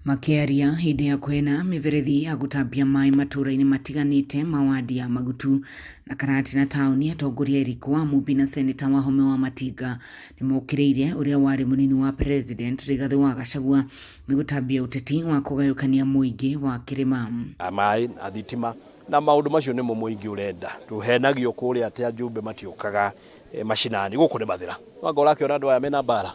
Makĩaria hĩndĩ ya kũheana mĩberethi ya gũtambia maĩ matũũra-inĩ matiganĩte ma wadi ya Magutu na Karatina taũni, atongoria Eric Wamumbi na Seneta Wahome Wamatinga nĩ mokĩrĩire ũrĩa warĩ mũnini wa President Rigathĩ wa Gachagua nĩ gũtambia ũteti wa kũgayũkania mũingĩ wa kĩrĩma. Maĩ na thitima na maũndũ macio nĩmo mũingĩ ũrenda. Tũhenagio kũrĩa atĩ ajumbe matiũkaga macinani, gũkũ nĩ Mathĩra. Anga ũrakĩona andũ aya mena mbara?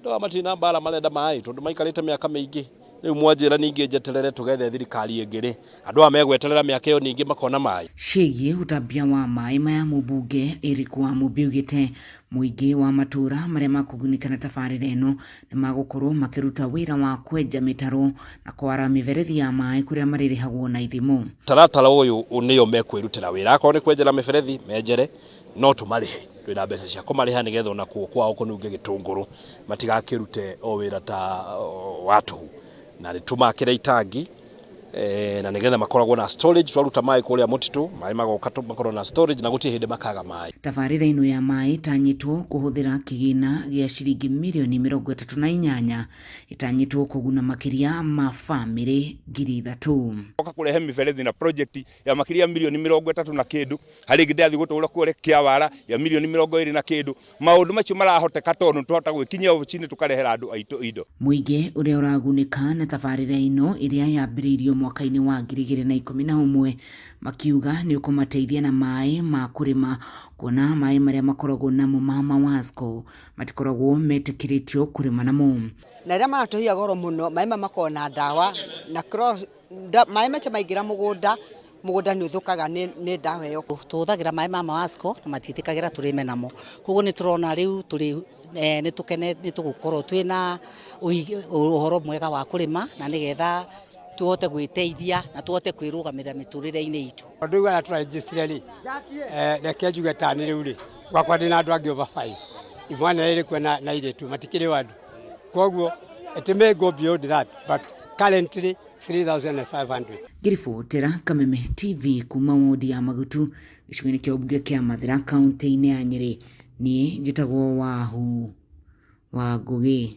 Andũ aya matirĩ na mbara marenda maĩ tondũ maikarĩte mĩaka mĩingĩ. Rĩu mwanjĩra ningĩ njeterere tũgethe thirikari ĩngĩ rĩ, andũ aya megweterera mĩaka ĩyo ningĩ makona maĩ? Ciĩgiĩ ũtambia wa maĩ maya mũmbunge Eric Wamumbi augĩte mũingĩ wa matũra marĩa makũgunĩka na tabarĩra ĩno nĩ magũkorwo makĩruta wĩra wa kwenja mĩtaro na kwara mĩberethi ya maĩ kũrĩa marĩrĩhagwo na ithimo. Taratara ũyũ nĩo mekwĩrutĩra wĩra, akorwo nĩ kwenjera mĩberethi menjere, no tũmarĩhe, twĩna mbeca cia kũmarĩha nĩgetha onakuo kwao kũnunge gĩtũngũrũ matigakĩrute o wĩra ta wa tũhũ, na nĩ tũmakĩre itangi na nĩgetha makoragwo na storage, twaruta maĩ kũrĩa mũtitũ, maĩ magoka makorwo na storage na gũtirĩ hĩndĩ makaga maĩ. Tabarĩra ĩno ya maĩ ĩtanyĩtwo kũhũthĩra kĩgĩna gĩa ciringi mirioni 38, ĩtanyĩtwo kũguna makĩria ma bamĩrĩ 3000. Oka kũrehe mĩberethi na project ya makĩria ya mirioni 30 na kĩndũ, harĩ ĩngĩ ndĩrathiĩ gũtũra kũrĩa Kĩawara ya mirioni 20 na kĩndũ. Maũndũ macio marahoteka tondũ nĩ tũhota gwĩkinyia obici-inĩ tũkarehera andũ aitũ indo. Mũingĩ ũrĩa ũragunĩka na tabarĩra ĩno ĩrĩa yambĩrĩirio mwaka-inĩ wa 2011 makiuga nĩ ũkũmateithia na maĩ ma kũrĩma kuona maĩ marĩa makoragwo namo ma Mawasco matikoragwo metĩkĩrĩtio kũrĩma namo. Na rĩrĩa maratũhia goro mũno maĩ maya makoragwo na ndawa na maĩ macio maingĩra mũgũnda, mũgũnda nĩ ũthũkaga nĩ ndawa ĩyo. Tũhũthagĩra maĩ ma Mawasco na matiĩtĩkagĩra tũrĩme namo. Koguo nĩ tũrona rĩu tũrĩ nĩ tũkene nĩ tũgũkorwo twĩna ũhoro mwega wa kũrĩma na nĩgetha tũhote gwĩteithia na tũhote kwĩrũgamĩrĩra mĩtũrĩre-inĩ itũ. Tondũ rĩu aya tũrarĩnjĩstire rĩ, reke njuge ta nĩ rĩu rĩ, gwakwa ndĩna andũ angĩ over five, imwana ĩrĩ kuo na airĩtu matikĩrĩ o andũ. Koguo it may go beyond that but currently 3500. Ngĩribotera Kameme TV kuma wodi ya Magutu gĩcigo-inĩ kĩa ũmbunge kĩa Mathĩra kaũntĩ-inĩ ya Nyĩrĩ, niĩ njĩtagwo Wahu wa Ngũgĩ.